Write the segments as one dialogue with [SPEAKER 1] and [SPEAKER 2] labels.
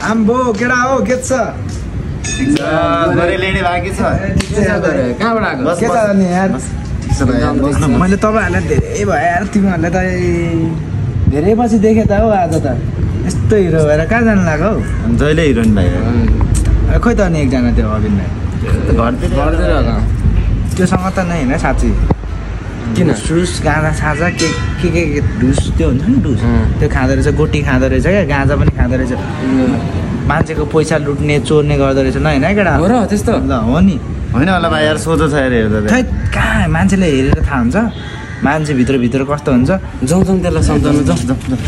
[SPEAKER 1] आम्बो केडा हो के छ
[SPEAKER 2] गरे लेडी बाकी छ
[SPEAKER 3] कहाँबाट आएको
[SPEAKER 1] के छ नि यार मैले तपाईहरुलाई धेरै भयो यार तिमीहरुले त धेरै पछि देखे त हो आज त यस्तो हिरो भएर कहाँ जानु लाग्यो हौ
[SPEAKER 2] जहिले हिरोइन भाइ
[SPEAKER 1] खोइ त अनि एकजना त्यो अबिन भाइ
[SPEAKER 2] घरतिर
[SPEAKER 1] त्योसँग त नै होइन साँच्ची
[SPEAKER 3] किन
[SPEAKER 1] डुस गाँजा साँझा के डुस त्यो हुन्छ नि डुस त्यो खाँदो रहेछ गोटी खाँदो रहेछ क्या गाँजा पनि खाँदो रहेछ मान्छेको पैसा लुट्ने चोर्ने गर्दो रहेछ न होइन केटा
[SPEAKER 3] हो र त्यस्तो
[SPEAKER 1] ल हो नि
[SPEAKER 2] होइन होला भाइ यार सोझो छ यार हेर्दा
[SPEAKER 1] खै कहाँ मान्छेले हेरेर थाहा हुन्छ मान्छे भित्र कस्तो हुन्छ
[SPEAKER 3] जाउँ त्यसलाई सम्झाउनु जाउँ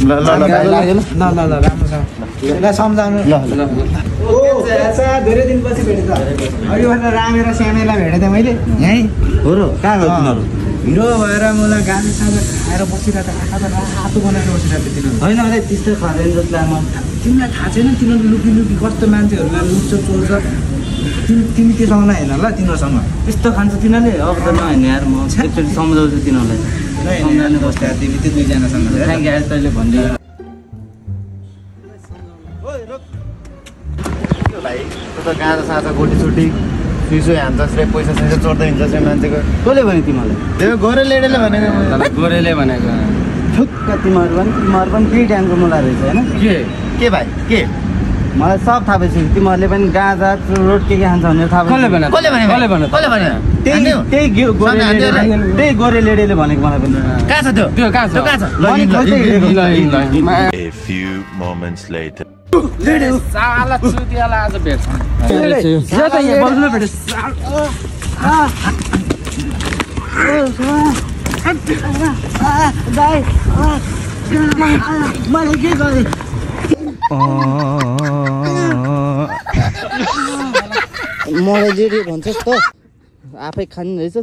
[SPEAKER 2] ल ल ल भाइ ल
[SPEAKER 1] ल राम्रोसँग ल सम्झाउनु
[SPEAKER 2] ल
[SPEAKER 1] ओ धेरै दिनपछि भेटेँ त अघि भन्दा रामे र श्यामेलाई भेटेँ त मैले यहीँ
[SPEAKER 2] हो र कहाँ गयो तिनीहरू
[SPEAKER 1] हिरो भएर मलाई गाडी साँझ खाएर बसिरहेको आँखा त रातो बनाएर बसिरहेको तिनीहरू
[SPEAKER 2] होइन अरे त्यस्तो खाँदैन जसलाई म
[SPEAKER 1] तिमीलाई थाहा छैन तिनीहरू लुकी कस्तो मान्छेहरूलाई लुट्छ चोर्छ तिमी त्योसँग नहेर्न ल तिनीहरूसँग
[SPEAKER 2] त्यस्तो खान्छ तिनीहरूले अब त नहेर्ने यार म एकचोटि सम्झाउँछु तिनीहरूलाई
[SPEAKER 1] सम्झाउनु बस्छ तिमी त्यो दुईजनासँग
[SPEAKER 2] थ्याङ्क यार तैँले भनिदियो भाइ त्यो त गाँजा साँझा गोटी सोटी सुइसो हान्छ रे पैसा सैसा चोर्दै हिँड्छ रे मान्छेको कसले भन्यो तिमीलाई त्यो गोरे लेडीले भनेको
[SPEAKER 3] गोरेले भनेको
[SPEAKER 2] ठुक्क तिमीहरू पनि केही ड्याङको मुला रहेछ होइन के भाइ के मलाई सब थाहा भइसक्यो तिमीहरूले पनि गाँजा रोड के खान्छ भनेर थाहा त्यही गोरे लेडीले भनेको मलाई पनि कहाँ छ त्यो कहाँ छ
[SPEAKER 4] A few moments later.
[SPEAKER 3] साला चुतियाला आज भेट्छ
[SPEAKER 1] मैले के गरेँ
[SPEAKER 2] मलाई लेडी भन्छस् त आफै खाने रहेछ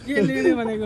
[SPEAKER 3] के लेडी भनेको